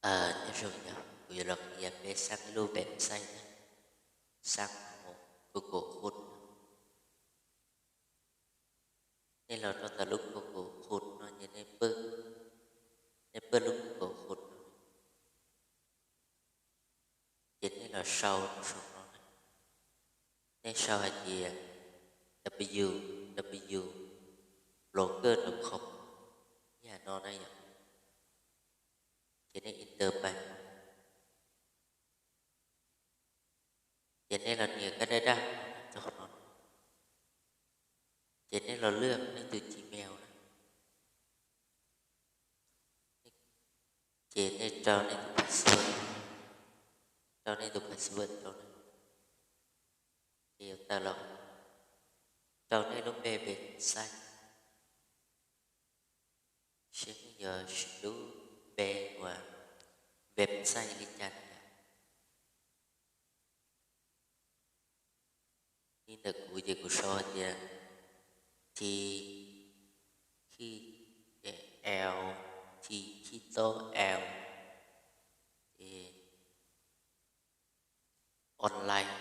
Nyob zoo, yog kuv yuav los qhia peb xab ib lub website na, xab hauv Google Chrome. Nej los rau ntawm lub Google Chrome no ces nej pw, nej pw lub Google Chrome no, ces nej los sau saum no na. Nej sau hais tias w w w blogger dot com, ib yam no na yom. Ces nej enter pais, ces nej los nias kab daj daj rau qhov no, ces nej los lwaj nej tus Gmail na, ces nej rau nej tus password, rau nej tus password rau na, ces yuav tawm los rau nej lub npe website, seb nej yuav siv lub npe uas website li cas na yom. Li ntawm kuv ces kuv sau hais tias T K L T K L, ces online,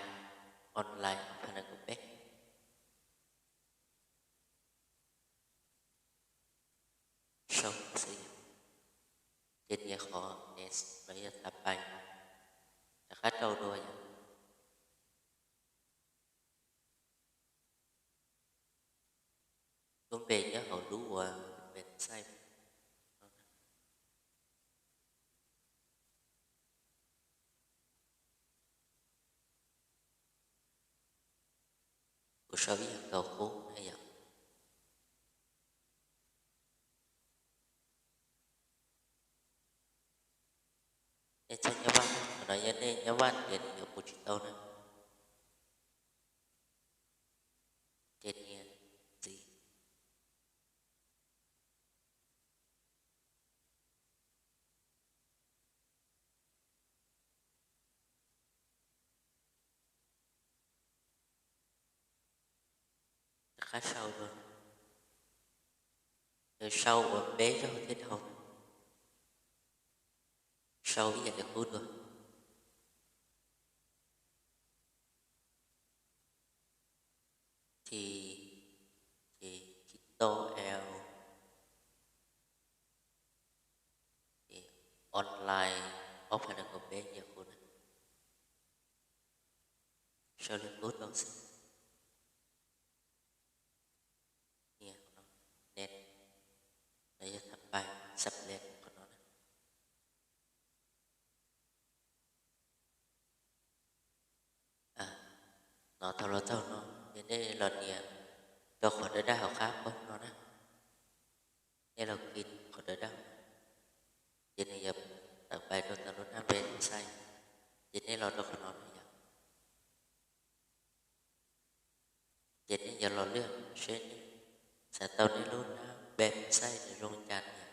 online ob phav nees nkaum peb. Sau xwb yom, ces nias qhov next los yog tha pais, rov qab rau dua yom. Lub npe nyob hauv lub uas website no. Kuv sau ib yam nkaus qub na yom. Nej txhob nyob vaj, qhov no yog nej nyob vaj ces nws yuav pum tsis tau na. Ces nias ntxiv. Rov qab sau dua, sau uas peb zaug thiab dhau, sau ib yam li qub dua. T, ces T K L, ces online ob phav nees nkaum peb yog qub na. Sau li qub rau xwb. Nias qhov no, next, los yog tha pais, submit qhov no na. No thaum los txog no, ces nej los nias rau qhov daj daj hauv qab paug no na. Nej los kis qhov daj daj, ces nws yuav tawm pais rau ntawm lub nab npe xais, ces nej los rau qhov no na yom. Ces nej yuav los lwaj seb nej xav tau nej lub nab npe xais nws zoo li cas na yom.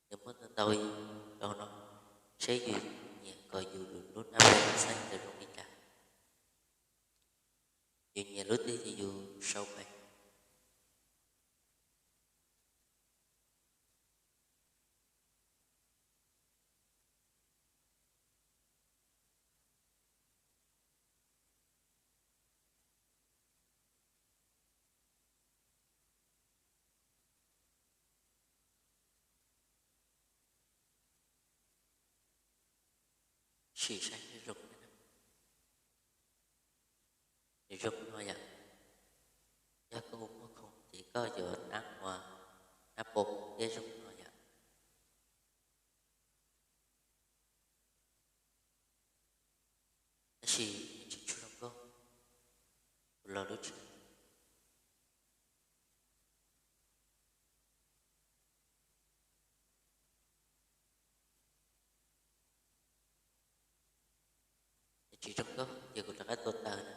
Nws muaj ntau ntau rau no, seb yus nyiam kom yus lub nab npe xais ntawd zoo li cas. Yus nyiam lub twg ces yus sau pais. Sim saib zoo, nws zoo no yom. Yog koj ua muaj khoom ces koj yuav nab ua nab pom thiab zoo no yom. Tab sis nws tsis tshua zoo nkauj, kuv los lub tsis tsis zoo nkauj ces kuv rov qab tua tawm na.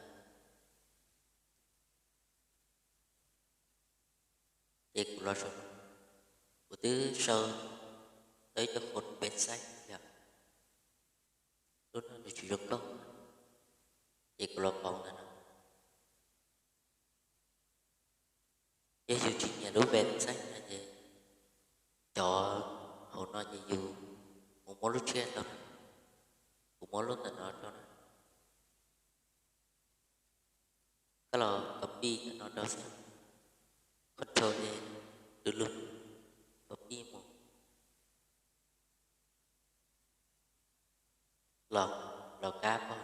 Ces kuv los sau, kuv twb sau tau ib co khoom peb xaib yom, lub no nws tsis zoo nkauj, ces kuv los pauv ntawm no. Yog yus tsis nyiam lub website no ces muab lub tshiab tau na, kuv muab lub ntawm no rau na. Koj los copy ntawm no rau xwb, Control A, du lug, copy mus los, los kab pog.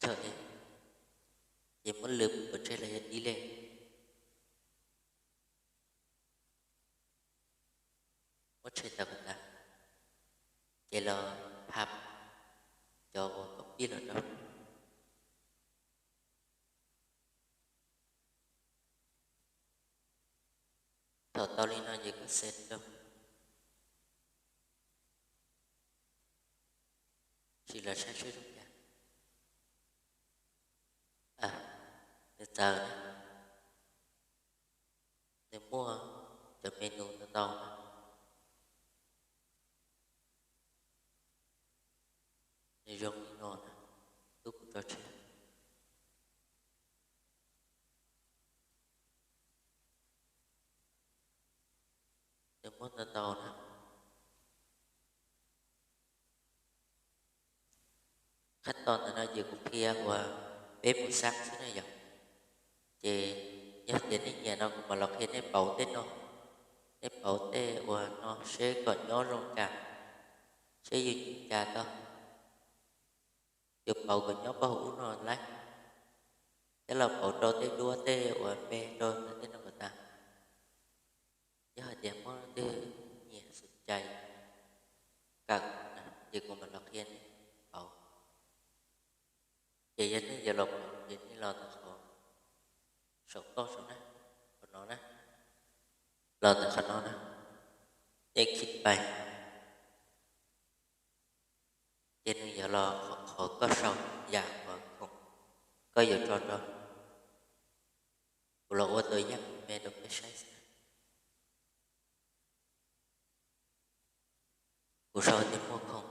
Txhawm, ces muab lwm pov tseg los yog delete, muab tshem tawm kom tas, ces los phab cov uas copy los rau. Thaum tau li no ces koj save rau, sim los saib seb zoo cas. Nws txawv na, nws muaj cov menu ntau ntau na. Nws zoo li no na, tub kuv tso tshiab. Nws muaj ntau ntau na. Qhab tod ntawm no ces kuv qhia uas peb mus xab xwb na yom. Ces yog tias nej nyiam no kuv mam los qhia nej pauv tej no, nej pauv tej uas no seb kom nyob zoo cas, seb yus nyiam cas tau. Yuav pauv kom nyob pab hauv ub no lawm, thiab los pauv rau tej duab tej uas npe rau ntawm tej no kom tas. Yog hais tias muaj leej twg nyiam xum cai kawm na, ces kuv mam los qhia nej pauv. Ces yog nej yuav los pauv ces nej los ntawm qhov saum toj saum na, qhov no na, los ntawm qhov no na, nej khij pais. Ces nws yuav los qhov koj sau yam uas khoom koj yuav tso rau. Kuv los ua tus yaj me rau peb saib xwb. Kuv sau tias muaj khoom,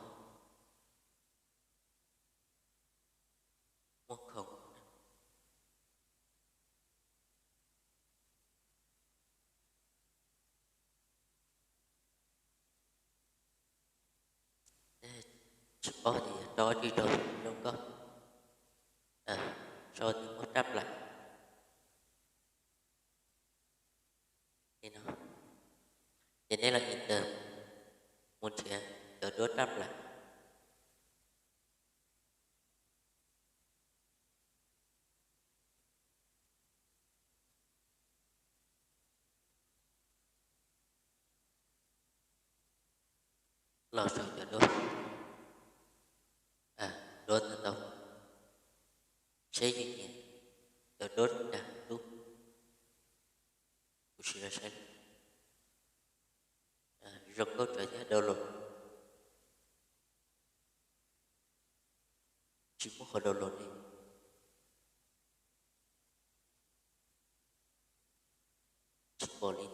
muaj khoom. Tsis paub tias yog rau tsis rau zoo nkauj, sau tias muaj rab plam li no. Ces nej los enter mus nrhiav cov duab rab plam. Los saum cov duab, duab ntau ntau, seb yus nyiam cov duab dag tub. Kuv sim los saib, zoo nkauj tsawv thiab download. Tsis muaj qhov download li, tsis pom li.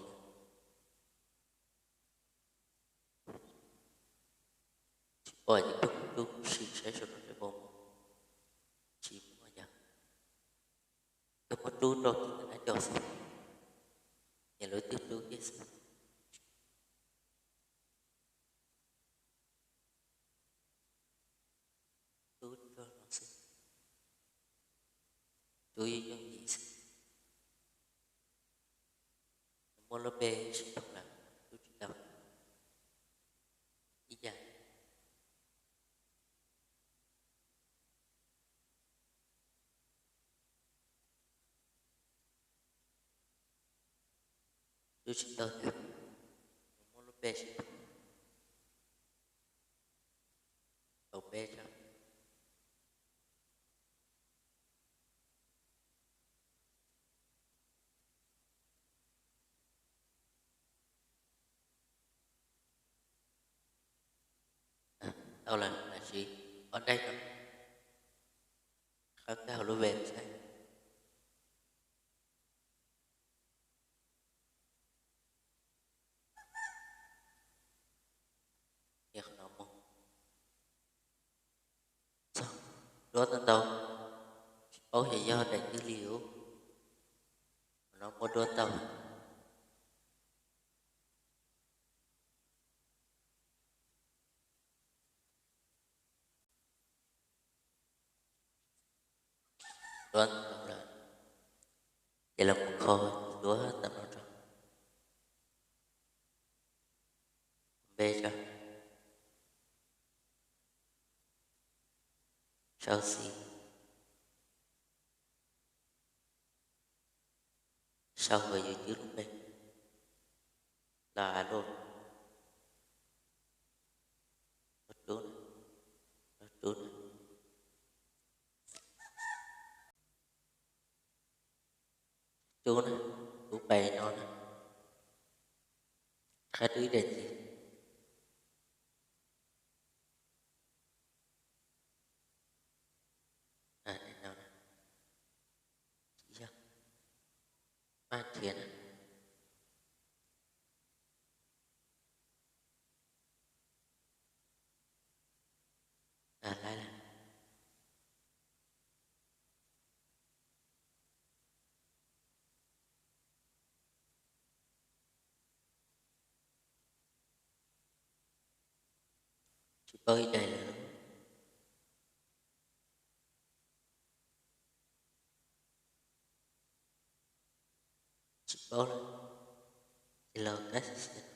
Tsis pom ces koj muab rub sim saib saum no seb puas muaj. Tsis muaj yog, koj muab rub rau tim ntawm nab cov xwb, nyiam lub twg rub kiag xwb. Rub rau no xwb, rub yooj yim xwb. Muaj lub npe sib thooj lawm, rub tsis tau ib yam. Rub tsis tau tiag, muaj lub npe sib thooj, tau npe tso. Tau lawm, lam siv ob daim no qhab nkag hauv lub website. Qhov no mus txog duab ntau ntau, tsis Paub xyov yog daim twg li ub, no muaj duab ntau. Duab ntau lawm, ces los mus kho duab tau no rau npe tso, sau xis, sau yus cwb lub npe, los alo, rub, rub, rub na, kuv pais no na, qab rub ib daim ntxiv. Tsis yog, maj nrhiav na. Laib lawm. Tsis paub ib daim lawm. Tsis paub lawm, ces los kab xis xiav.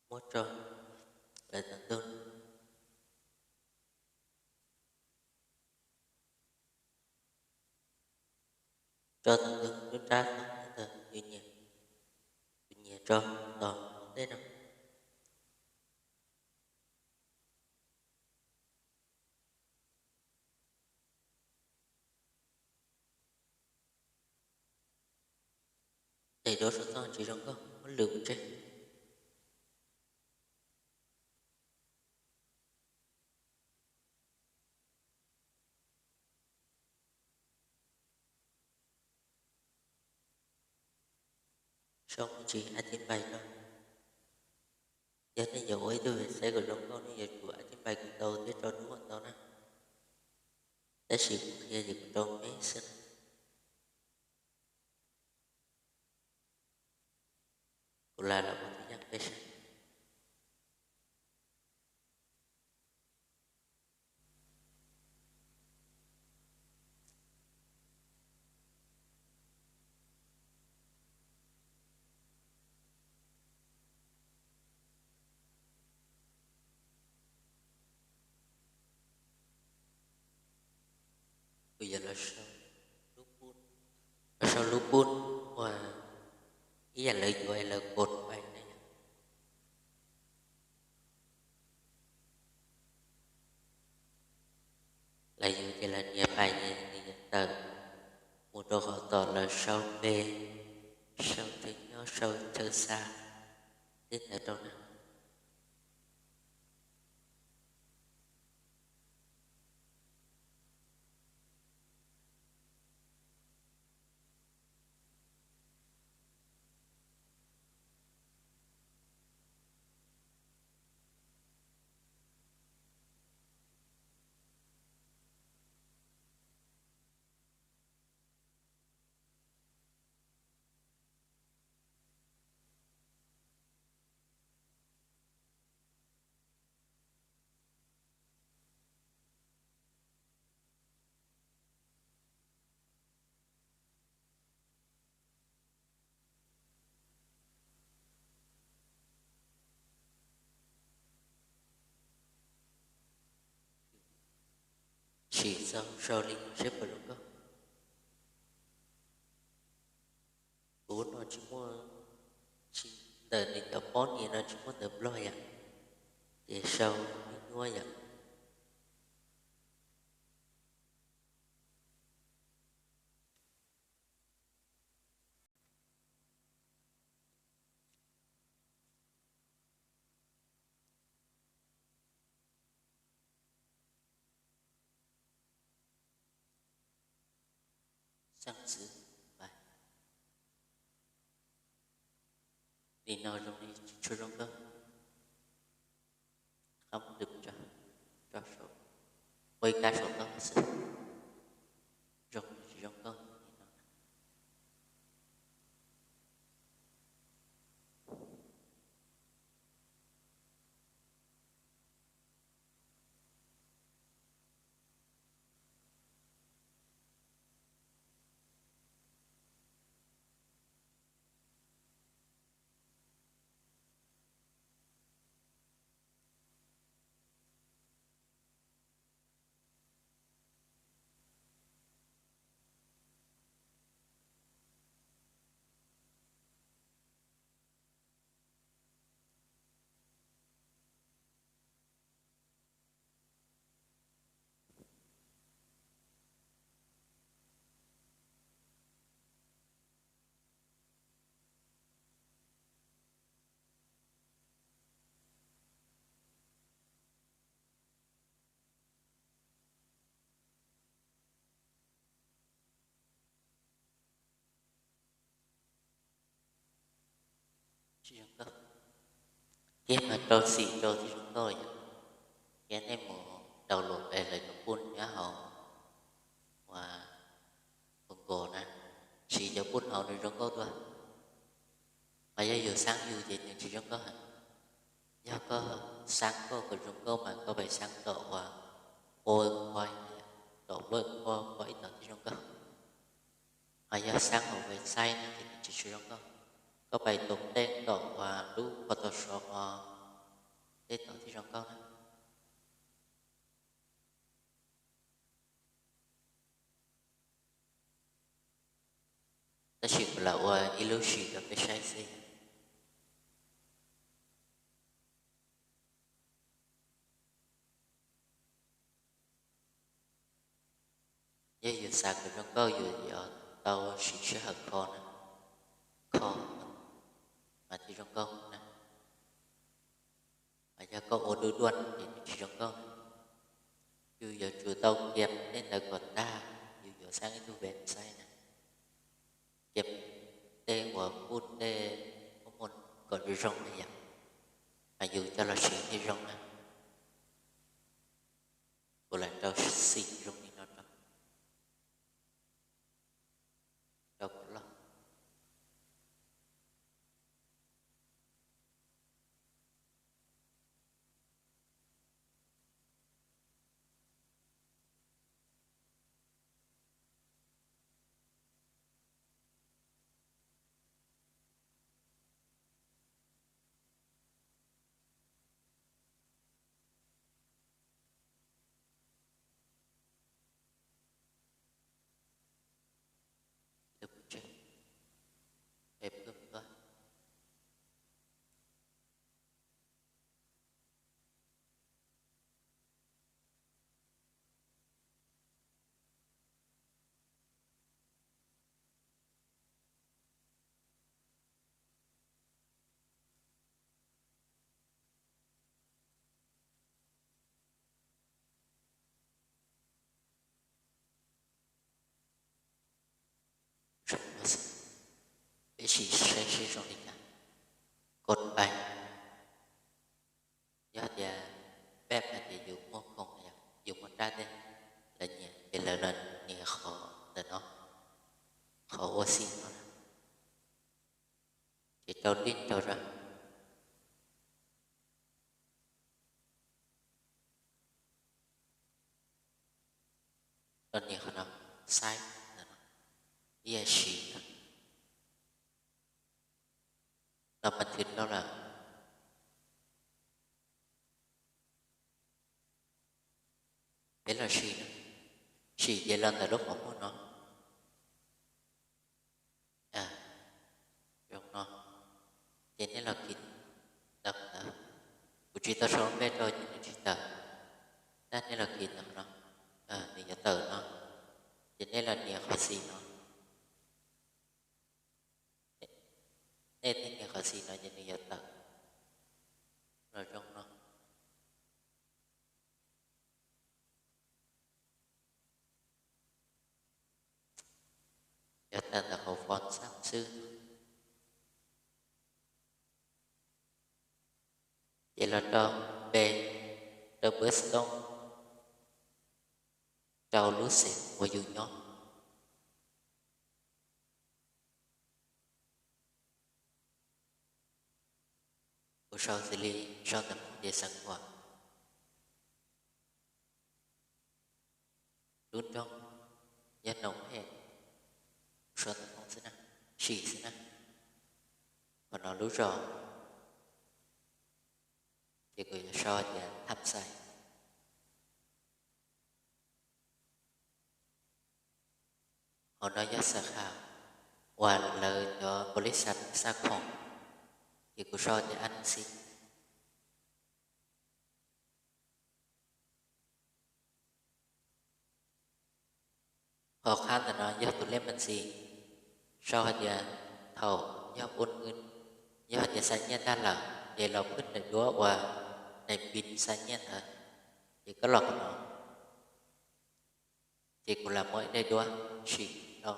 Muab tso, lawv tau ntuj. Tso tau ntuj lub rab tod ntawd, yus nyiam, yus nyiam tso tod tej no. Daim duab saum toj tsis zoo nkauj, muab lwm mus tseg. Sau me ntsis a tib npais rau. Yog nej yuav ua ib tug website kom zoo nkauj nej yuav tsum a tib npais kom tau thiab tso dub kom tau na. Tab sis kuv qhia ces kuv rau me xwb na. Kuv lam los ua tus yaj peb sab. Kuv yuav los sau lub pub, los sau lub pub uas ib yam lawv yuav lawv pos pais na yom. Lawv yuav ces lawv nias pais ces nws yuav tawm mus rau qhov tom lawv sau npe, sau chaw nyob, sau chaw xa, tej ntawd rau na. Sim txog sau li seb puas zoo nkauj. Kuv no tsis muaj, tsis, ntawm nws cov pob nias no tsis muaj ntawv Nplog yom, ces sau nyuaj nyuaj yom. Xeeb Xwm, pais. Nim no zoo li tsis tshua zoo nkauj. Qhov muab ntws tso, tso saum, ua ib kab saum toj xwb. Zoo tsis zoo nkauj li no. Tsis zoo nkauj. Thiab mas rau xim rau tsis zoo nkauj yom. Thiab nej mus download es lawv cov pub nyob hauv uas Google na, siv cov pub hauv nws zoo nkauj dua. Mas yog yus xaab yus ces nws tsis zoo nkauj heev. Yog koj xaab koj kom zoo nkauj mas koj pais xaab tom uas Photoshop, tom Word, Photoshop ib tom thiaj zoo nkauj. Ho yog xaab hauv website no ces nws tsis tshua zoo nkauj. Koj pais tom tej tom uas lub Photoshop os, tej tom thiaj zoo nkauj na. Tab sis kuv lam ua ib lub sim rau peb saib xwb. Yog yus xav kom zoo nkauj yus yuav tau siv sij hawm kho na, kho mas thiaj zoo nkauj na. Mas yog koj ua duj duaj ces nws tsis zoo nkauj na. Yus yuav tsum tau kiam tej ntawd kom tag, yus yuav xaab ib tug website na, kiam tej uas pub tej koob moos kom zoo zoo na yom, mas yus coj los siv thiaj zoo na. Kuv lam rau xim zoo li no rau, rau kom loj. Peb sim saib seb zoo li cas. Kod pais. Yog tias peb hais tias yus muaj khoom, yus muaj rab tej, lawv nyiam ces lawv los nias qhov ntawm no, qhov ua xim no na, ces rau link rau zog. Los nias qhov no, xaib ntawm no, ib yam siv no, los mas thwm rau lawm. Peb los sim no, sim ces los ntawm lub qhov muag no, zoo no, ces nej los kis ntawm ntawd. Kuv tsis tau sau npe rau ces nws tsis tawm, tab nej los kis ntawm no, nws yuav tawm no, ces nej los nias qhov xim no. Nej nias qhov xim no ces nws yuav tawm los zoo no. Yog tawm ntawm hauv form xab xwb, ces los rau npe, rau npawb xov tooj, rau lub xeev uas yus nyob. Kuv sau xws li sau ntawv Hmoob ces Xeev Khuam. Lub nroog yog Noom Hem, sau ntawv Hmoob xwb na, Sim xwb na. Qhov no lub zos, ces kuv yuav sau tias Tham Xais. Hauv no yog xa kha uas lawv cov npaum li xa, xa khoom, ces kuv sau tias An Xi. Qhov qab ntawm no yog tus lej mas ntxis, sau hais tias thaum yog pun, yog hais tias xa nyiaj tag lawm ces los phwj daim duab uas daim npis xa nyiaj ntawd, ces koj los qhov no, ces kuv lam muab ib daim duab Sim rau.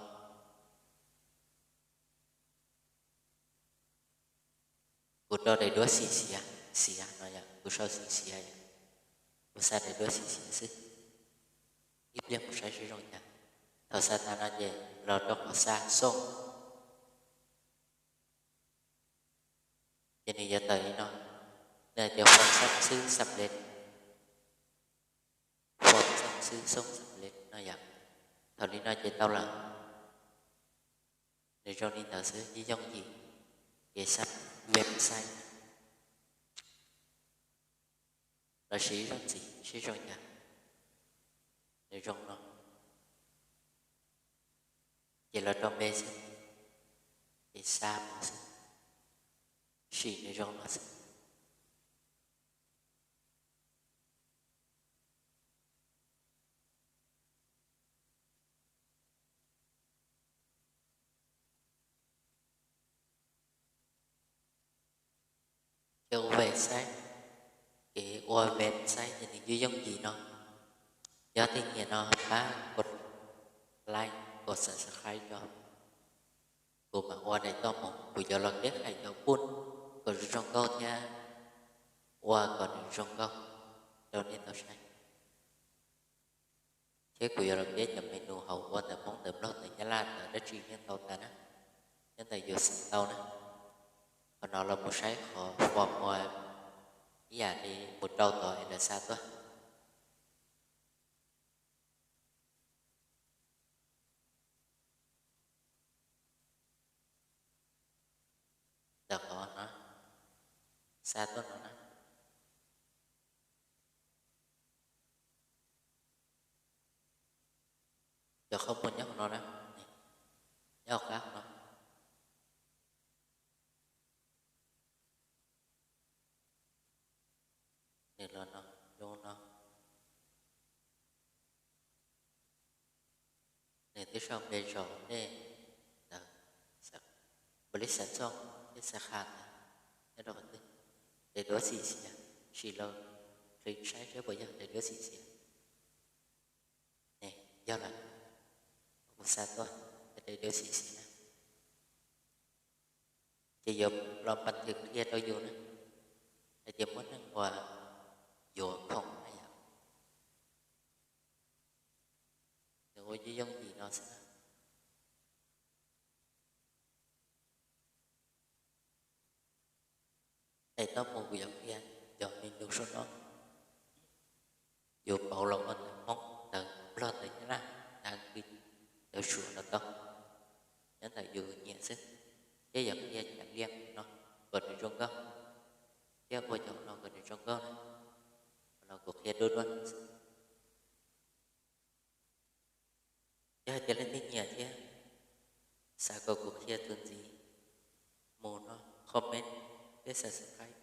Kuv rau daim duab Xim Xiav, Xiav no yom, kuv sau Xim Xiav yom, kuv xa daim duab Xim Xiav xwb. Ib pliag mus saib seb zoo cas. Thaum xa tas no ces los rau qhov xa xoo, ces nws yuav tawm li no, nws hais tias form xab xwb xam lej, form xab xwb xoo xam lej no yom. Thaum li no ces tau lawm. Nws zoo li ntawd xwb, yooj yim kev xa website. Los sim ib zaug ntxiv seb zoo cas. Nws zoo no, ces los rau npe xwb, ces xa mus xwb, sim nws zoo no xwb. Ces ua website, ces ua website ces nws yooj yim no. Yog tej nyiam no pab kom like, kom subscribe rau. Kuv mam ua daim toj mus, kuv yuav los keb hais cov pun kom zoo nkauj thiab ua kom nws zoo nkauj rau nej tau saib. Thiab kuv yuav los keb cov menu hauv ua ntawv Hmoob, ntawv Nplog, ntawv Nyab Laj, ntawv dab tsi yeej tau tas na, nyob ntawm yus xav tau na. Qhov no los mus saib qhov form ua ib yam li mus rau tod es lawv xa tuaj. Ntawm qhov no, xa tuaj no na. Cov qhov muag nyob hauv no na, nyob hauv qab no. Nws los no, zoo no. Nws twb sau npe zos nej ntawd, npaum li xa txooj thiab xa kha ntawd nyob rau qhov twg. Daim duab Xim Xiav, sim los qhia saib seb puas yog daim duab Xim Xiav. Ne, yog lawm, kuv xa tuaj, daim duab Xim Xiav na. Ces yuav los npas thwm qhia rau yus na, hais tias muaj neeg uas yuav khoom na yom. Nws ua yooj yim no xwb na. Daim toj mus kuv yuav qhia cov menu saum no. Yus pauv los ua ntawv Hmoob, ntawv Nplog, ntawv Nyab Laj, ntawv Aswk, ntawv Suav los tau, nyob ntawm yus nyiam xwb. Thiab yuav qhia cov liaj no kom nws zoo nkauj, thiab ua cov no kom nws zoo nkauj na. Qhov no kuv qhia dua dua xwb. Yog hais tias leej twg nyiam thiab xav kom kuv qhia tus ntxiv mus no, comment thiab subscribe